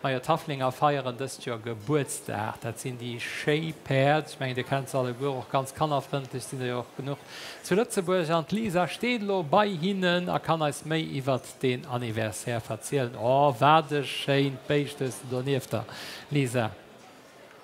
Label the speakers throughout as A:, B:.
A: Majo, d'Haflinger feieren dëst Joer Gebuertsdag. Dat sinn déi schéi Päerd. Ech mengen, Dir kennt se alleguer, och ganz kannerfrëndlech sinn der jo och genuch zu Lëtzebuerg. An d'Lisa steet elo bei hinnen a kann eis méi iwwert deen Anniversaire verzielen. Oh, wat e schéint Béischt hues de do nieft der, Lisa!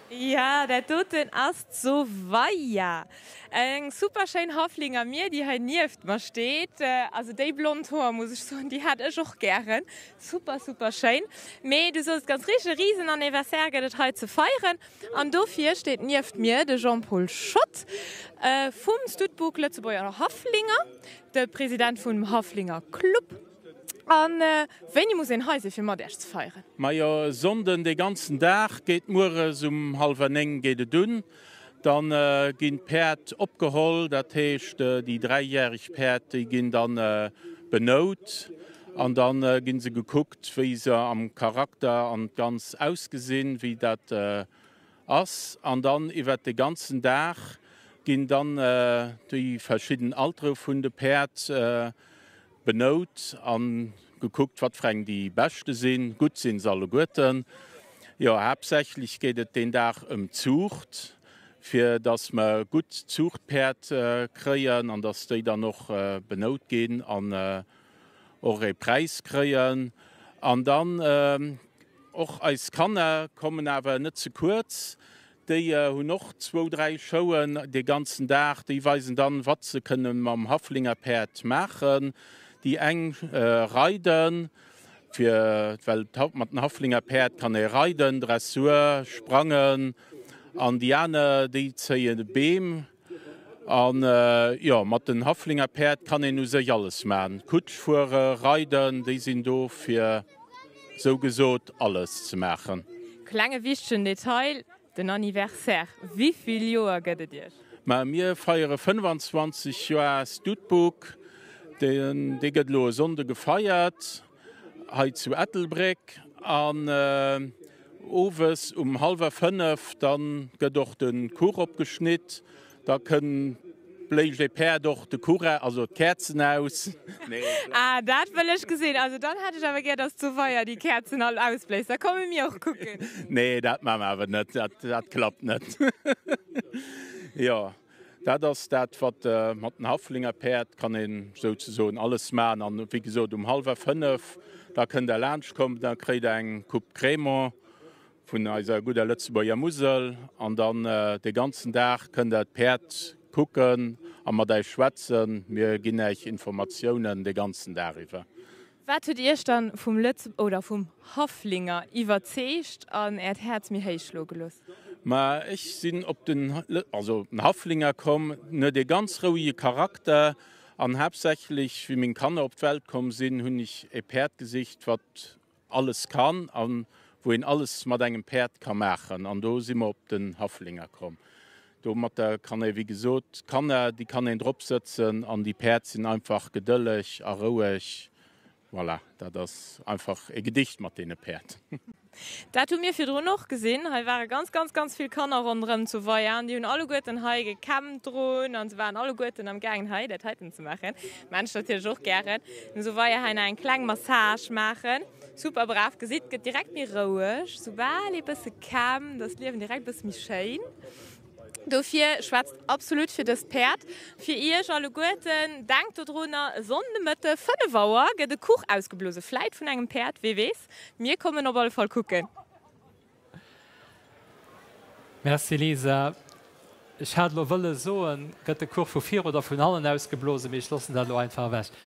B: Jo, dat doten ass d'Sovaya. Eng super schéin Haflinger Mier, déi hei nieft mer steet. Also déi blond Hoer, muss ech soen, déi hat ech och gären. Super, super schéin. Mee du sos et ganz richteg, e risen Anniversaire gëtt et hei ze feieren. An dofir steet nieft mir de Jean-Paul Schott vum Studbook Lëtzebuerger Haflinger, de President vum Haflinger Club. A wéini muss een hei sinn, fir mat Iech ze feieren?
C: Majo, e Sonnden dee ganzen Dag geet mueres um hallwer 9 geet et un. Dann ginn d'Päerd opgeholl, dat heescht déi dräijäreg Päerd déi ginn dann benout an dann ginn se gekuckt wéi se am Charakter an d'Ganz ausgesinn, wéi dat ass. An dann iwwert de ganzen Dag ginn dann déi verschidden Altere vun de Päerd Benout an gekuckt wat fir eng déi beschte sinn. Gutt sinn se alleguerten. Jo, haaptsächlech geet et deen Dag ëm d'Zuucht, fir dass mer gutt Zuuchtpäerd kréien an dass déi dann och benout ginn an och ee Präis kréien. An dann och eis Kanner kommen awer net ze kuerz. Déi hunn och zwou, dräi Showen dee ganzen Dag. Déi weisen dann, wat se kënne mam Haflingerpäerd maachen. Déi eng reiden, fir, well mat den Haflingerpäerd kann ee reiden, Dressur, sprangen. An déi aner, déi zéie Beem. An jo, mat den Haflingerpäerd kann een u sech alles maachen. Kutsch fuere, reiden, déi sinn do fir sou gesot alles ze maachen.
B: Klenge wichtegen Detail, den Anniversaire, Wivill Joer gëtt et Iech?
C: Ma mir feiere 25 Joer Studbook. Dee gëtt elo e Sonnde gefeiert. Hei zu Ettelbréck an owes um hallwer 5 dann gëtt och de Kuch opgeschnitt. Da kënn bléischt ee Päerd och de Kuch, also d'Käerzen aus.
B: Ah, dat wëll ech gesinn. Also dann hätt ech awer gär, dass zu Weyer déi Käerzen all ausbléist. Da komme mir och kucken.
C: Nee, dat maache mer awer net. Dat klappt net. Jo. Dat ass dat, wat mat den Haflinger Päerd kann een souzesoen alles maachen. An wéi gesot, um hallwer 5, da kënnt Der laanscht kommen, da kréit Der eng Coupe Crémant vun eiser gudder Lëtzebuerger Musel. An dann de ganzen Dag kënnt Der d'Päerd kucken a mat äis schwätzen. Mir ginn Äech Informatiounen de ganzen Dag iwwer.
B: Wat huet Iech dann vum Lëtz oder vum Haflinger iwwerzeegt an Äert Häerz méi héich schloe gelooss?
C: Ma ech sinn op den, also op den Haflinger komm. En huet ee ganz rouege Charakter an haaptsächlech wéi meng Kanner op d'Welt komm sinn, hunn ech e Päerd gesicht, wat alles kann an wou een alles mat engem Päerd ka maachen an do si mer op den Haflinger komm. Domatter kann ee wéi gesot d'Kanner, déi kann een drop sëtzen an déi Päerd sinn einfach gedëlleg a roueg. Voilà, dat ass einfach e Gedicht mat deene Päerd.
B: Dat hu mir virdrun och gesinn. Hei ware ganz, ganz, ganz vill Kanner ronderëm zu Weyer an déi hunn alleguerten hei gekämmt drun an se waren alleguerten am gaangen hei dat heiten ze maachen. Maan ech natierlech och gären. Dem Sovaya hei nach eng kleng Massage maachen. Super brav, gesitt, gëtt direkt méi roueg, soubal ee bësse kämmt, ass d'Liewen direkt e bësse méi schéin. Dofir schwätzt absolut fir dëst Päerd. Fir iech alleguerten, denkt dodrunner, e Sonndemëtte 5 Auer gëtt e Kuch ausgeblose, vläit vun engem Päerd, wee weess. Mir kommen op alle Fall kucken.
A: Merci Lisa. Ech hat elo wëlle soen, gëtt de Kuch vu vir oder vun hannen ausgeblosen, mee ech loossen dat elo einfach ewech.